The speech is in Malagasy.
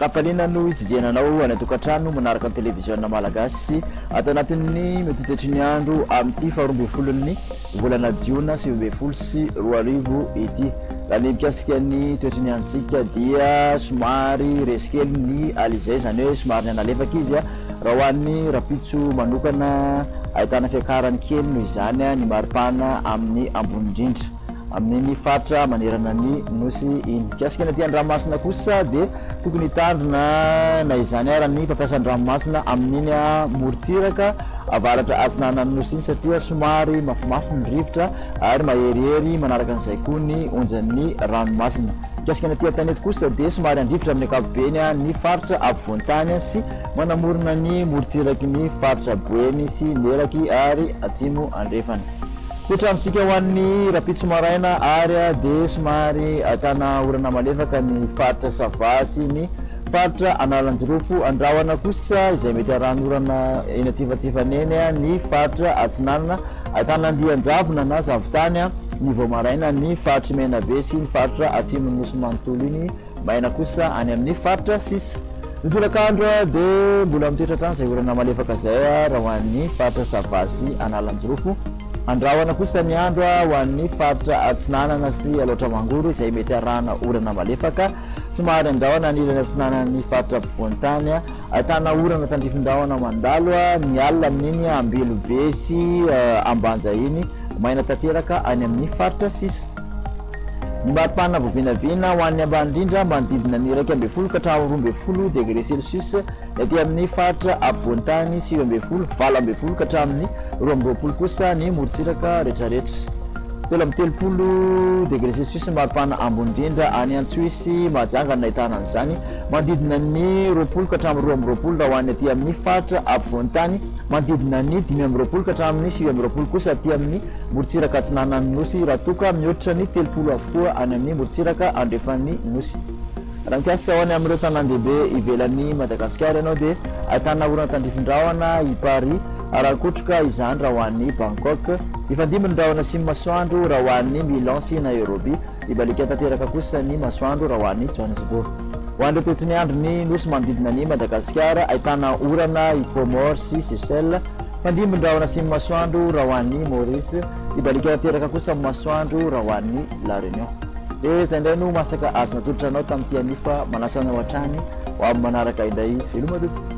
An-kafaliana no hitsidiana anao any an-tokantrano manaraka ny televiziona malagasy ato anatin'ny mety ho toetry ny andro amin'ity faharoa ambin'ny folon'ny volana jiona 2019 ity. Raha ny mikasika ny toetry ny androntsika dia somary resy kely ny alizay, izany hoe somary nihanalefaka izy. Raha ho an'ny rahampitso manokana, ahitana fiakarany kely noho izany ny maripana amin'ny ambony indrindra amin'iny faritra manerana ny Nosy iny. Mikasika ny aty an-dranomasina kosa dia tokony hitandrina na izany ara ny mpampiasa an-dranomasina amin'iny morontsiraka avaratra atsinanan'ny Nosy iny satria somary mafimafy ny rivotra ary maherihery manaraka an'izay koa ny onjan'ny ranomasina. Mikasika ny aty an-tanety kosa dia somary handrivotra amin'ny ankapobeny ny faritra ampovoan-tany sy manamorona ny morontsiraky ny faritra Boeny sy Melaky ary Atsimo Andrefana. Toetra amintsika ho an'ny rahampitso maraina ary dia somary ahitana orana malefaka ny faritra Sava sy ny faritra Analanjirofo. Andrahona kosa izay mety arahan'orana eny antsefatsefany eny ny faritra Atsinanana. Ahitana andian-javona na zavon-tany ny vao maraina ny faritr'i Menabe sy ny faritra Atsimon'ny Nosy manontolo iny. Maina kosa any amin'ny faritra sisa. Ny tolakandro dia mbola mitoetra hatrany izay orana malefaka izay raha ho an'ny faritra Sava sy Analanjirofo. Andrahona kosa ny andro ho an'ny faritra Atsinanana sy Alaotra Mangoro izay mety arahana orana malefaka. Somary andrahona ny ilany atsinanan'ny faritra ampovoan-tany. Ahitana orana tandrifin-drahona mandalo ny alina amin'iny Ambilobe sy Ambanja iny. Maina tanteraka any amin'ny faritra sisa. Ny maripana voavinavina ho an'ny ambany indrindra manodidina ny 11 ka hatramin'ny 12 degre celsius, ny aty amin'ny faritra afovoan-tany 19, 18 ka hatramin'ny 22 kosa ny morontsiraka rehetrarehetra. 33 degre celsius ny maripana ambony indrindra any Antsohihy sy Mahajanga no nahitana an'izany, manodidina ny 20 ka hatramin'ny 22 raha ho an'ny aty amin'ny faritra afovoan-tany, manodidina ny 25 ka hatramin'ny 29 kosa aty amin'ny Morontsiraka atsinanan'ny Nosy raha toa ka mihoatra ny 30 avokoa any amin'ny morontsiraka andrefan'ny Nosy. Raha mikasa ho any amin'ireo tanàn-dehibe ivelan'i Madagasikara ianao dia ahitana orana tandrifin-drahona i Paris ary ankotroka izany raha ho an'i Bangkok. Hifandimby ny rahona sy ny masoandro raha ho an'i Milan sy Nairobi. Hibaliaka tanteraka kosa ny masoandro raha ho an'i Johannesburg. Ho an'ireo toetry ny andro ny nosy manodidina an'i Madagasikara, ahitana orana i Comores sy Seychelles, fandimby ny rahona sy ny masoandro raha ho an'i Maurice, hibaliaka tanteraka kosa ny masoandro raha ho an'i La Réunion. Dia izay indray no masaka azo natolotra anao tamin'ity anio fa manasa anao hatrany ho amin'ny manaraka indray. Veloma tompoko.